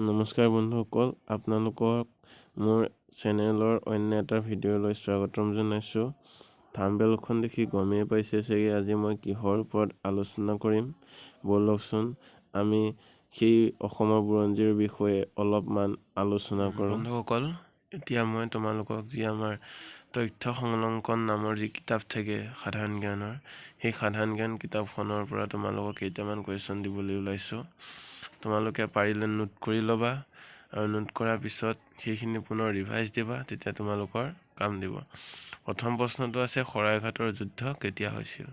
নমস্কাৰ বন্ধুসকল, আপোনালোকক মোৰ চেনেলৰ অন্য এটা ভিডিঅ'লৈ স্বাগতম জনাইছোঁ। থাম্বনেইলখন দেখি গমেই পাইছে চাগে আজি মই কিহৰ ওপৰত আলোচনা কৰিম। ব'লকচোন আমি সেই অসমৰ বুৰঞ্জীৰ বিষয়ে অলপমান আলোচনা কৰোঁ। বন্ধুসকল, এতিয়া মই তোমালোকক যি আমাৰ তথ্য সংলংকন নামৰ যি কিতাপ থাকে সাধাৰণ জ্ঞানৰ, সেই সাধাৰণ জ্ঞান কিতাপখনৰ পৰা তোমালোকক কেইটামান কুৱেশ্যন দিবলৈ ওলাইছোঁ। তোমালোকে পাৰিলে নোট কৰি ল'বা আৰু নোট কৰাৰ পিছত সেইখিনি পুনৰ ৰিভাইজ দিবা, তেতিয়া তোমালোকৰ কাম দিব। প্ৰথম প্ৰশ্নটো আছে, শৰাইঘাটৰ যুদ্ধ কেতিয়া হৈছিল?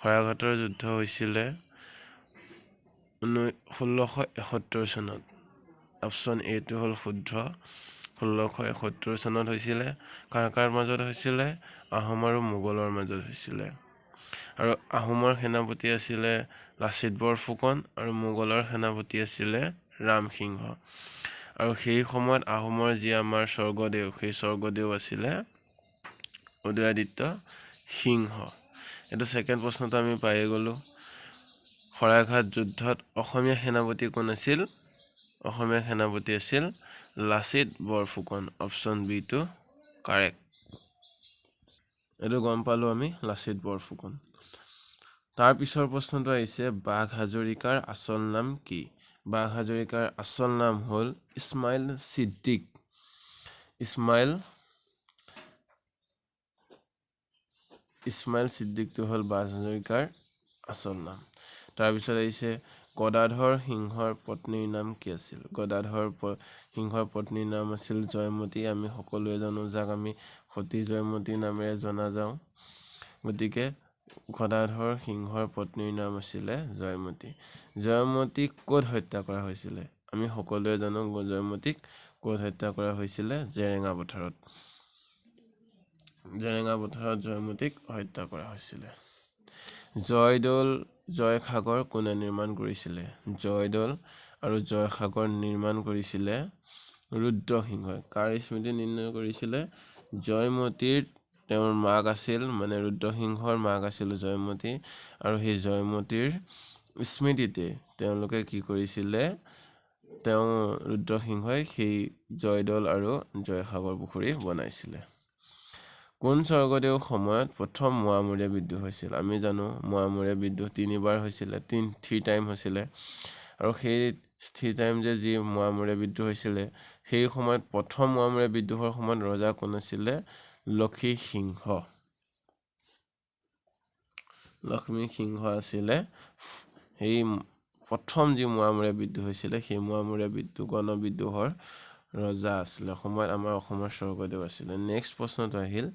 শৰাইঘাটৰ যুদ্ধ হৈছিলে 1671 চনত। অপশ্যন এটো হ'ল শুদ্ধ। 1671 চনত হৈছিলে। কাৰ কাৰ মাজত হৈছিলে? আহোম আৰু মোগলৰ মাজত হৈছিলে। আৰু আহোমৰ সেনাপতি আছিলে লাচিত বৰফুকন আৰু মোগলৰ সেনাপতি আছিলে ৰামসিংহ। আৰু সেই সময়ত আহোমৰ যি আমাৰ স্বৰ্গদেউ, সেই স্বৰ্গদেউ আছিলে উদয়াদিত্য সিংহ। এইটো ছেকেণ্ড প্ৰশ্নটো আমি পায়ে গ'লোঁ। শৰাইঘাট যুদ্ধত অসমীয়া সেনাপতি কোন আছিল? অসমীয়া সেনাপতি আছিল লাচিত বৰফুকন। অপশ্যন বিটো কাৰেক্ট। এইটো গম পালোঁ আমি, লাচিত বৰফুকন। তাৰ পিছৰ প্ৰশ্নটো আহিছে, বাঘ হাজৰিকাৰ আচল নাম কি? বাঘ হাজৰিকাৰ আচল নাম হ'ল ইছমাইল ছিদ্দিক। ইছমাইল ছিদ্দিকটো হ'ল বাঘ হাজৰিকাৰ আচল নাম। তাৰপিছত আহিছে, গদাধৰ সিংহৰ পত্নীৰ নাম কি আছিল? গদাধৰ সিংহৰ পত্নীৰ নাম আছিল জয়মতী। আমি সকলোৱে জানো, যাক আমি সতী জয়মতী নামেৰে জনা যাওঁ। গতিকে গদাধৰ সিংহৰ পত্নীৰ নাম আছিলে জয়মতী। জয়মতীক ক'ত হত্যা কৰা হৈছিলে? আমি সকলোৱে জানো জয়মতীক ক'ত হত্যা কৰা হৈছিলে, জেৰেঙা পথাৰত। জেৰেঙা পথাৰত জয়মতীক হত্যা কৰা হৈছিলে। জয়দৌল জয়সাগৰ কোনে নিৰ্মাণ কৰিছিলে? জয়দৌল আৰু জয়সাগৰ নিৰ্মাণ কৰিছিলে ৰুদ্ৰসিংহই। কাৰ স্মৃতি নিৰ্ণয় কৰিছিলে? জয়মতীৰ তেওঁৰ মাক আছিল, মানে ৰুদ্ৰসিংহৰ মাক আছিল জয়মতী, আৰু সেই জয়মতীৰ স্মৃতিতে তেওঁলোকে কি কৰিছিলে, তেওঁ ৰুদ্ৰসিংহই সেই জয়দৌল আৰু জয়সাগৰ পুখুৰী বনাইছিলে। কোন স্বৰ্গদেউৰ সময়ত প্ৰথম মোৱামৰীয়া বিদ্ৰোহ হৈছিল? আমি জানো মোৱামৰীয়া বিদ্ৰোহ তিনিবাৰ হৈছিলে, থ্ৰী টাইম হৈছিলে। আৰু সেই থ্ৰী টাইম যে যি মোৱামৰীয়া বিদ্ৰোহ হৈছিলে, সেই সময়ত প্ৰথম মোৱামৰীয়া বিদ্ৰোহৰ সময়ত ৰজা কোন আছিলে? লক্ষী সিংহ। লক্ষ্মী সিংহ আছিলে সেই প্ৰথম যি মোৱামৰীয়া বিদ্ৰোহ হৈছিলে, সেই মোৱামৰীয়া বিদ্ৰোহ গণ বিদ্ৰোহৰ ৰজা আছিলে, সময়ত আমাৰ অসমৰ স্বৰ্গদেউ আছিলে। নেক্সট প্ৰশ্নটো আহিল,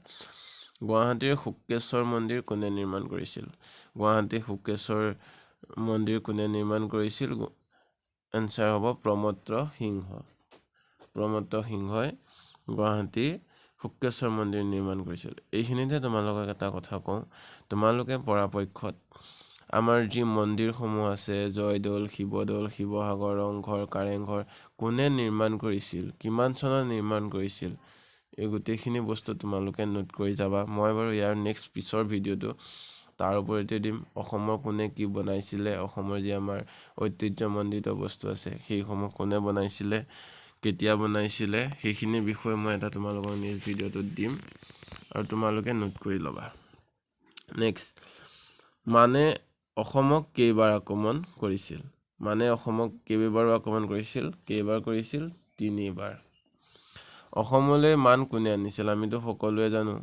গুৱাহাটীৰ শুক্ৰেশ্বৰ মন্দিৰ কোনে নিৰ্মাণ কৰিছিল? গুৱাহাটীৰ শুক্ৰেশ্বৰ মন্দিৰ কোনে নিৰ্মাণ কৰিছিল? এনচাৰ হ'ব প্ৰমত্ত সিংহ। প্ৰমত্ত সিংহই গুৱাহাটী শুক্ৰেশ্বৰ মন্দিৰ নিৰ্মাণ কৰিছিল। এইখিনিতে তোমালোকক এটা কথা কওঁ, তোমালোকে পৰাপক্ষত আমাৰ যি মন্দিৰসমূহ আছে, জয়দৌল, শিৱদৌল, শিৱসাগৰ, ৰংঘৰ, কাৰেংঘৰ, কোনে নিৰ্মাণ কৰিছিল, কিমান চনত নিৰ্মাণ কৰিছিল, এই গোটেইখিনি বস্তু তোমালোকে নোট কৰি যাবা। মই বাৰু ইয়াৰ নেক্সট পিছৰ ভিডিঅ'টো তাৰ ওপৰতে দিম, অসমৰ কোনে কি বনাইছিলে, অসমৰ যি আমাৰ ঐতিহ্যমণ্ডিত বস্তু আছে সেইসমূহ কোনে বনাইছিলে, কেতিয়া বনাইছিলে, সেইখিনি বিষয়ে মই এটা তোমালোকৰ নেক্সট ভিডিঅ'টোত দিম আৰু তোমালোকে নোট কৰি ল'বা। নেক্সট, মানে অসমক কেইবাৰ আক্ৰমণ কৰিছিল? মানে অসমক কেইবাৰো আক্ৰমণ কৰিছিল? কেইবাৰ কৰিছিল? তিনিবাৰ। অসমলৈ মান কোনে আনিছিল? আমিতো সকলোৱে জানো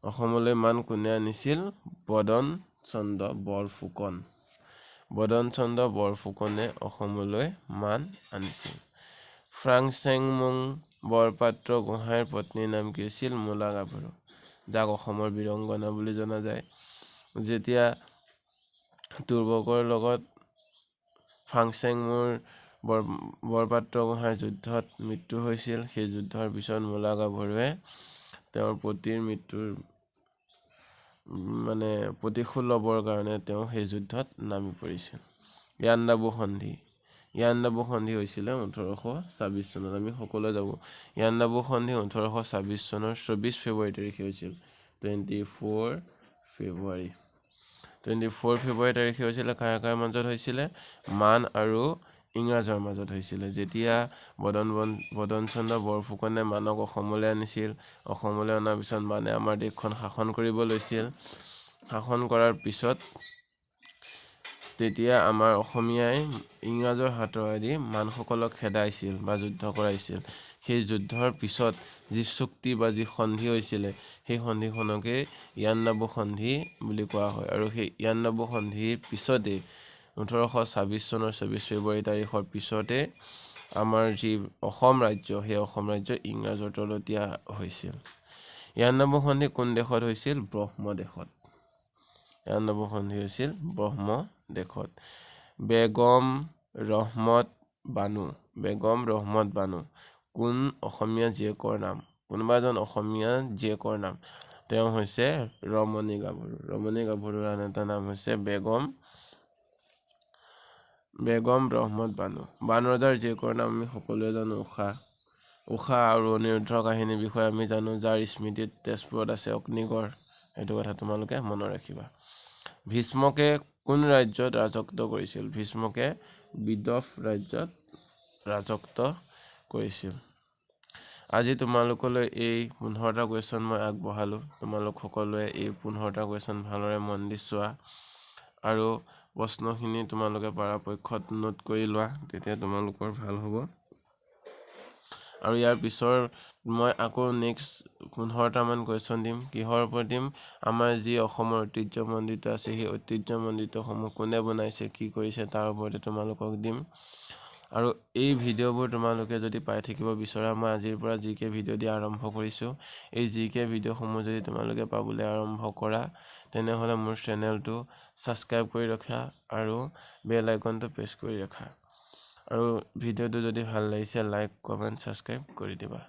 অসমলৈ মান কোনে আনিছিল? বদন চন্দ্ৰ বৰফুকন। বদন চন্দ্ৰ বৰফুকনে অসমলৈ মান আনিছিল। ফ্ৰাংচেংমুং বৰপাত্ৰ গোহাঁইৰ পত্নীৰ নাম কি আছিল? মূলা গাভৰু, যাক অসমৰ বীৰংগনা বুলি জনা যায়। যেতিয়া তুৰ্বকৰ লগত ফাংচেংমুৰ বৰপাত্ৰ গোহাঁইৰ যুদ্ধত মৃত্যু হৈছিল, সেই যুদ্ধৰ পিছত মূলা গাভৰুৱে তেওঁৰ পতিৰ মৃত্যুৰ মানে প্ৰতিশোধ ল'বৰ কাৰণে তেওঁ সেই যুদ্ধত নামি পৰিছিল। ইয়াণ্ডাবু সন্ধি। ইয়াণ্ডাবু সন্ধি হৈছিলে 1826 চনত। আমি সকলোৱে যাব, ইয়াণ্ডাবু সন্ধি 1826 চনৰ 24 ফেব্ৰুৱাৰী তাৰিখে হৈছিল। 24 ফেব্ৰুৱাৰী। 24 ফেব্ৰুৱাৰী তাৰিখে হৈছিলে। কাৰ কাৰ মাজত হৈছিলে? মান আৰু ইংৰাজৰ মাজত হৈছিলে। যেতিয়া বদনচন্দ্ৰ বৰফুকনে মানক অসমলৈ আনিছিল, অসমলৈ অনাৰ পিছত মানে আমাৰ দেশখন শাসন কৰিব লৈছিল। শাসন কৰাৰ পিছত তেতিয়া আমাৰ অসমীয়াই ইংৰাজৰ হাতৰেদি মানসকলক খেদাইছিল বা যুদ্ধ কৰাইছিল। সেই যুদ্ধৰ পিছত যি চুক্তি বা যি সন্ধি হৈছিলে, সেই সন্ধিখনকেই ইয়াণ্ডাবু সন্ধি বুলি কোৱা হয়। আৰু সেই ইয়াণ্ডাবু সন্ধিৰ পিছতেই 1826 চনৰ 24 ফেব্ৰুৱাৰী তাৰিখৰ পিছতে আমাৰ যি অসম ৰাজ্য, সেই অসম ৰাজ্য ইংৰাজৰ তলতীয়া হৈছিল। ইয়াণ্ডাবু সন্ধি কোন দেশত হৈছিল? ব্ৰহ্মদেশত। ইয়াণ্ডাবু সন্ধি হৈছিল ব্ৰহ্মদেশত। বেগম ৰহমত বানু, বেগম ৰহমত বানু কোন অসমীয়া জীয়েকৰ নাম? কোনোবা এজন অসমীয়া জীয়েকৰ নাম। তেওঁ হৈছে ৰমণী গাভৰু। ৰমণী গাভৰুৰ আন এটা নাম হৈছে বেগম ৰহমত বানু। বানৰজাৰ জীয়েকৰ নাম আমি সকলোৱে জানো, ঊষা। ঊষা আৰু অনিৰুদ্ধৰ কাহিনীৰ বিষয়ে আমি জানো, যাৰ স্মৃতিত তেজপুৰত আছে অগ্নিগড়। সেইটো কথা তোমালোকে মনত ৰাখিবা। ভীষ্মকে কোন ৰাজ্যত ৰাজত্ব কৰিছিল? ভীষ্মকে বিদৰ্ভ ৰাজ্যত ৰাজত্ব কৰিছিল। আজি তোমালোকলৈ এই 15টা কুৱেশ্যন মই আগবঢ়ালোঁ। তোমালোক সকলোৱে এই 15টা কুৱেশ্যন ভালদৰে মন দি চোৱা আৰু প্ৰশ্নখিনি তোমালোকে পৰাপক্ষত নোট কৰি লোৱা, তেতিয়া তোমালোকৰ ভাল হ'ব। আৰু ইয়াৰ পিছৰ মই আকৌ নেক্সট 15টামান কুৱেশ্যন দিম। কিহৰ ওপৰত দিম? আমাৰ যি অসমৰ ঐতিহ্যমণ্ডিত আছে, সেই ঐতিহ্যমণ্ডিতসমূহ কোনে বনাইছে, কি কৰিছে, তাৰ ওপৰতে তোমালোকক দিম। আৰু এই ভিডিঅ'বোৰ তোমালোকে যদি পাই থাকিব বিচৰা, মই আজিৰ পৰা জি কে ভিডিঅ' দিয়া আৰম্ভ কৰিছোঁ। এই জি কে ভিডিঅ'সমূহ যদি তোমালোকে পাবলৈ আৰম্ভ কৰা, তেনেহ'লে মোৰ চেনেলটো ছাবস্ক্ৰাইব কৰি ৰখা আৰু বেল আইকনটো প্ৰেছ কৰি ৰাখা। আৰু ভিডিঅ'টো যদি ভাল লাগিছে, লাইক, কমেণ্ট, ছাবস্ক্ৰাইব কৰি দিবা।